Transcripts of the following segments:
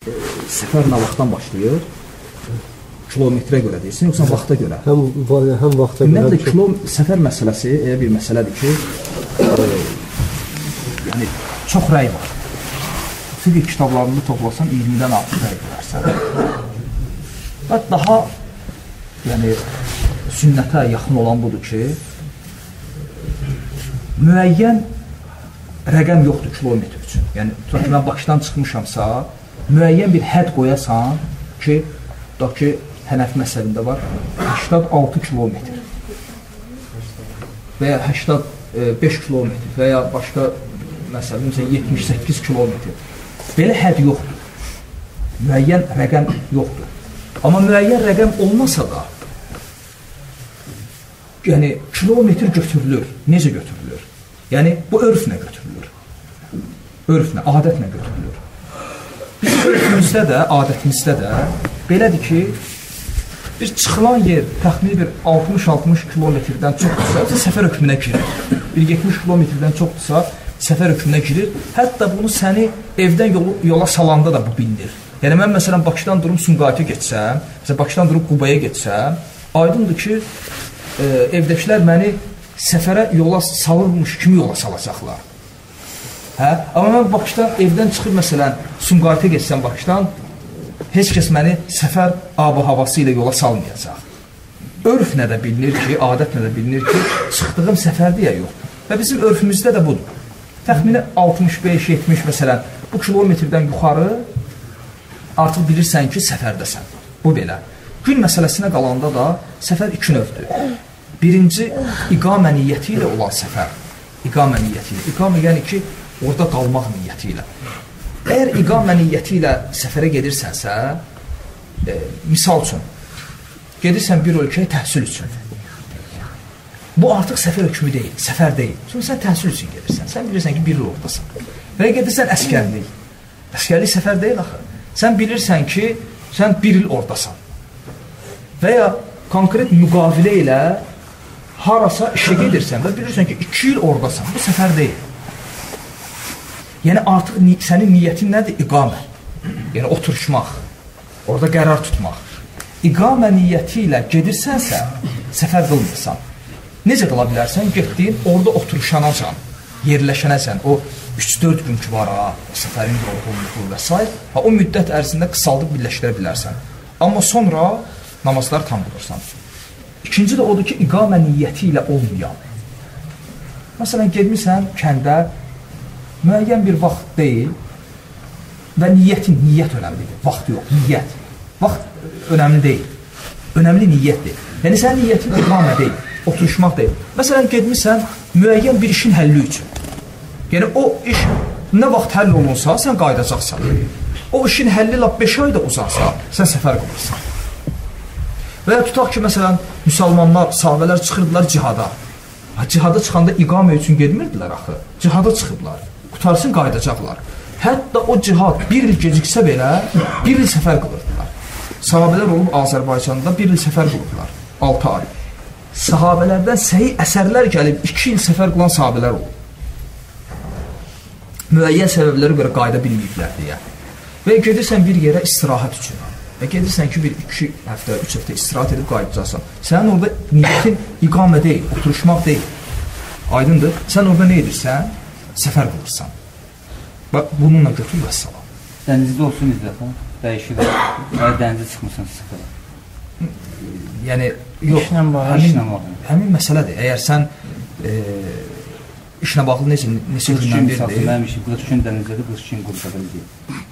Səfər nə vaxtdan başlayır? Kilometrə görə deyirsən, yoxsa vaxta görə? Həm vaxta görə. Ümumiyyətlə, səfər məsələsi elə bir məsələdir ki, yəni, çox rəy var. Fiqh kitablarında toplasan 20-dən artıq rəy görərsən. Və daha yəni, sünnətə yaxın olan budur ki, müəyyən rəqəm yoxdur kilometr üçün. Yəni, tutaq ki, mən Bakıdan çıxmışamsa, müəyyən bir hədd qoyasan ki, tutaq ki, Hənəfi məzhəbində var, 86 kilometr və ya 85 kilometr və ya başqa məsələ, məsələn, 78 kilometr. Belə hədd yoxdur. Müəyyən rəqəm yoxdur. Amma müəyyən rəqəm olmasa da, yəni kilometr götürülür. Necə götürülür? Yəni, bu örflə götürülür. Örflə, adətlə götürülür. Bizim örfümüzdə də, adətimizdə də belədir ki, bir çıxılan yer təxmini bir 60-60 kilometrdən çoxdursa, səfər hökmünə girir. Bir 70 kilometrdən çoxdursa, səfər hökmünə girir. Hətta bunu səni evdən yola salanda da bu bilinir. Yəni, mən məsələn, Bakıdan durub Sumqayıta getsəm, məsələn, Bakıdan durub Qubaya getsəm, aydındır ki, evdəkilər məni səfərə yola salırmış kimi yola salacaqlar. Hə? Amma mən Bakıdan, evdən çıxıb, məsələn, Sumqayıta getsəm Bakıdan, heç kəs məni səfər ab-havası ilə yola salmayacaq. Örf nə də bilinir ki, adət nə də bilinir ki, çıxdığım səfərdir ya yox. Və bizim örfümüzdə də budur. Təxmini 65-70 məsələn, bu kilometrdən yuxarı artıq bilirsən ki, səfərdəsən. Bu belə. Gün məsələsinə qalanda da səfər iki növdür. Birinci, iqamə niyyəti ilə olan səfər. İqamə niyyəti ilə. İqamə yəni ki, orada qalmaq niyyəti ilə. Əgər iqamə niyyəti ilə səfərə gedirsənsə, misal üçün, gedirsən bir ölkəyə təhsil üçün. Bu artıq səfər hökmü deyil, səfər deyil. Çünki sən təhsil üçün gedirsən, sən bilirsən ki, bir il oradasan. Və gedirsən əskərlik. Əskərlik səfər deyil axı. Sən bilirsən ki, sən bir il oradasan. Və ya konkret müqavilə ilə harasa işə gedirsən və bilirsən ki, 2 il oradasan. Bu səfər deyil. Yəni, artıq sənin niyyətin nədir? İqamə. Yəni, oturuşmaq, orada qərar tutmaq. İqamə niyyəti ilə gedirsənsə, səfər qılmırsan. Necə qıla bilərsən? Getdiyin, orada oturuşanacan, yerləşənəsən, o 3-4 gün ki var, ha, səfərin yorğunluğu və s. O müddət ərzində qısaldıb birləşdirə bilərsən. Amma sonra namazları tam qılırsan. İkinci də odur ki, iqamə niyyəti ilə olmayan. Məsələn, gedmirsən kəndə, müəyyən bir vaxt deyil və niyyətin, niyyət önəmlidir. Vaxt yox, niyyət. Vaxt önəmli deyil. Önəmli niyyətdir. Yəni, sənin niyyətin iqamə deyil, oturuşmaq deyil. Məsələn, gedmirsən müəyyən bir işin həlli üçün. Yəni, o iş nə vaxt həll olunsa, sən qayıdacaqsan. O işin həlli lap 5 ay da uzansa, sən səfər qılırsan. Və ya tutaq ki, məsələn, müsəlmanlar, sahabələr çıxırdılar cihada. Cihada çıxanda iqamə üçün gedmirdilər axı. Cihada çıxıblar. Qutarsın, qayıdacaqlar. Hətta o cihad bir il geciksə belə, bir il səfər qılırdılar. Sahabələr olub Azərbaycanda bir il səfər qılıblar, 6 ay. Sahabələrdən səhi əsərlər gəlib, 2 il səfər qılan sahabələr olub. Müəyyən səbəblərə görə qayıda bilməyiblər deyə. Və gedirsən bir yerə istirahət üçün. Və gedirsən ki, bir 2 həftə, 3 həftə istirahət edib qayıdacaqsan. Sənin orada niyyətin iqamə deyil, oturuşmaq deyil. Aydındır. Sən orada nə edirsən? Səfər qılırsan. Bax, bununla götür və salam. Dənizdə olsun izlə, dəyişir. Və dənizə çıxmısan sıfıra. Yəni, yox, həmin məsələdir. Əgər sən işlə bağlı necə gündən biridir? Mənim işim 40 gün dənizdə, 40 gün qurdadır deyil.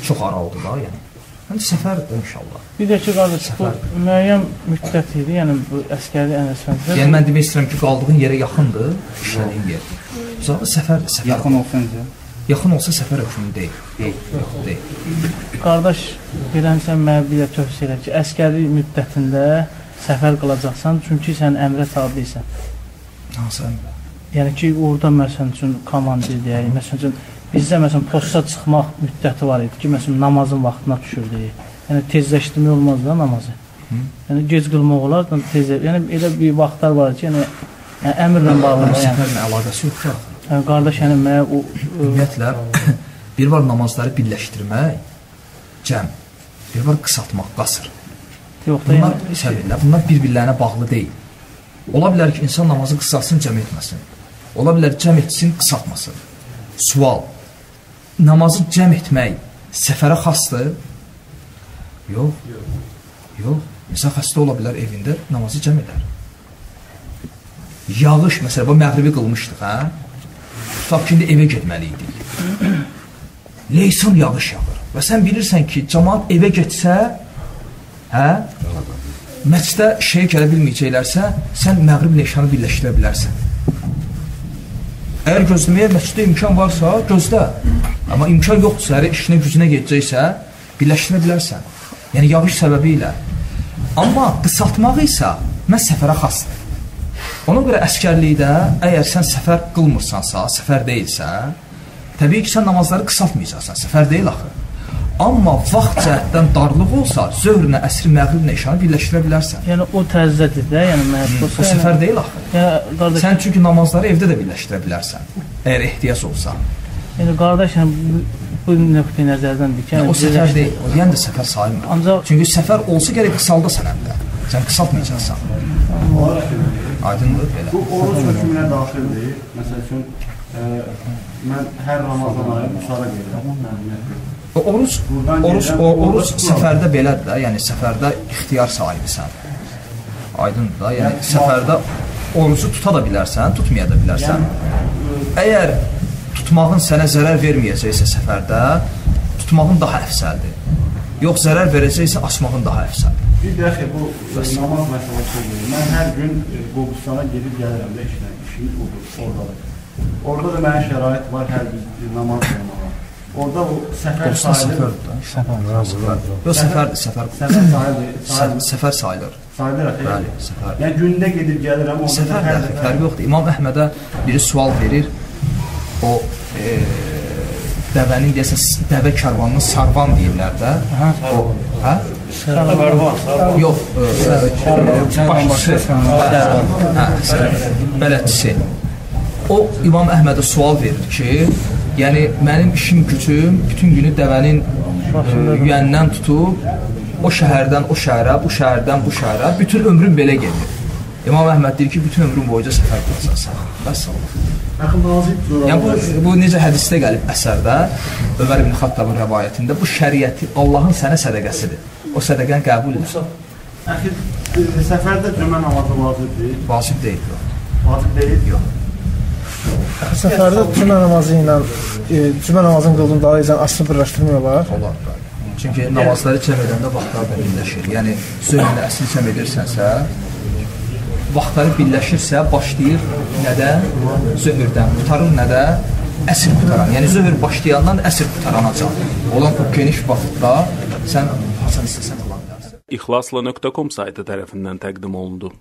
Çox aralıdır da, yəni. Yəni, səfərdir inşallah. Bir də ki, qardaş, bu müəyyən müddət idi, yəni bu əskərlik ənəsvəncə. Yəni, mən demək istəyirəm ki, qaldığın yerə yaxındır, işlədiyin yer. Uzağı səfərdir, səfər. Yaxın olsa necə? Yaxın olsa səfər hökmü deyil. Deyil. Qardaş, bilən sən mənə bir də tövsiyə elə ki, əskərlik müddətində səfər qılacaqsan, çünki sən əmrə tabisən. Hansı əmrə? Yəni ki, orada məsələn üçün komandir deyək, məsələn üçün bizdə məsələn posta çıxmaq müddəti var idi ki, məsələn namazın vaxtına düşürdü. Yəni tezləşdirmək olmaz da namazı. Yəni gec qılmaq olar, tez. Yəni elə bir vaxtlar var ki, yəni əmrlə bağlı. Səfərlə əlaqəsi yoxdur axı. Yəni qardaş, yəni mənə o ümumiyyətlə bir var namazları birləşdirmək, cəm. Bir var qısaltmaq, qasr. Yox da, Bunlar, yəni, səbirlər, bunlar bir-birlərinə bağlı deyil. Ola bilər ki, insan namazı qısalsın, cəm etməsin. Ola bilər cəm etsin, qısaltmasın. Sual. Namazı cəm etmək səfərə xasdır? Yox. Yox. İnsan xəstə ola bilər evində, namazı cəm edər. Yağış, məsələ, bu məğribi qılmışdıq, hə? Tutaq ki, indi evə getməli idik. Leysan yağış yağır. Və sən bilirsən ki, cəmaat evə getsə, hə? Məscidə şeyə gələ bilməyəcəklərsə, sən məğrib leşanı birləşdirə bilərsən. Əgər gözləməyə məsciddə imkan varsa, gözlə. Amma imkan yoxdursa, əgər işinə gücünə gedəcəksə, birləşdirə bilərsən. Yəni, yağış səbəbi ilə. Amma qısaltmağı isə məhz səfərə xasdır. Ona görə əskərlikdə, əgər sən səfər qılmırsansa, səfər deyilsə, təbii ki, sən namazları qısaltmayacaqsan, səfər deyil axı. Amma vaxt cəhətdən darlıq olsa, zöhrünə, əsri, məğriblə, işanı birləşdirə bilərsən. Yəni o tərzədir də, yəni məhz olsa. O səfər deyil axı. Yəni qardaş, sən çünki namazları evdə də birləşdirə bilərsən, əgər ehtiyac olsa. Yəni qardaş, yəni bu nöqteyi nəzərdəndir ki, yəni, o səfər deyil, o yəni də səfər sayılmır. Ancaq çünki səfər olsa gərək qısaldasan həm də. Sən qısaltmayacaqsan. Aydındır belə. Bu oruc hökmünə daxildir. Məsəl üçün mən hər Ramazan ayı Qusara gedirəm. Oruc səfərdə belədir də, yəni səfərdə ixtiyar sahibisən. Aydındır da, yəni səfərdə orucu tuta da bilərsən, tutmaya da bilərsən. Əgər tutmağın sənə zərər verməyəcəksə səfərdə, tutmağın daha əfsəldir. Yox, zərər verəcəksə açmağın daha əfsəldir. Bir də ki, bu namaz məsələsidir. Mən hər gün Qobustana gedib gəlirəm də işlə, işim odur, oradadır. Orada da mənim şərait var hər gün namaz qılmağa. Orada o səfər sayılır. Səfər. Yox, səfərdir, səfər. Səfər sayılır. Səfər sayılır. Sayılır axı. Bəli, səfər. Yəni gündə gedib gəlirəm, orada səfər fərqi yoxdur. İmam Əhmədə biri sual verir. O dəvənin deyəsən dəvə karvanını sarvan deyirlər də. O, hə? Sarvan. Yox, başçısı. Hə, bələdçisi. O İmam Əhmədə sual verir ki, yəni mənim işim gücüm bütün günü dəvənin yüyəndən tutub o şəhərdən o şəhərə, bu şəhərdən bu şəhərə, bütün ömrüm belə gedir. İmam Əhməd deyir ki, bütün ömrüm boyunca səfər qılacaqsan. Vəssalam. Yəni bu necə hədisdə gəlib əsərdə, Ömər ibn Xattabın rəvayətində, bu şəriəti Allahın sənə sədəqəsidir. O sədəqəni qəbul edir. Əxir, səfərdə cümə namazı vacibdir? Vacib deyil. Vacib deyil? Yox. Səfərdə cümə namazı ilə, cümə namazını qıldığın dalıyla asını birləşdirmək olar? Olar, bəli. Çünki namazları cəm edəndə vaxtlar da birləşir. Yəni, zöhrlə əsri cəm edirsənsə, vaxtları birləşirsə, başlayır nədə? Zöhrdən, qutarır nədə? Əsr qutaran. Yəni, zöhr başlayandan əsr qutaranacaq. Olan o geniş vaxtda sən haçan istəsən ola bilərsən. İxlasla.com saytı tərəfindən təqdim olundu.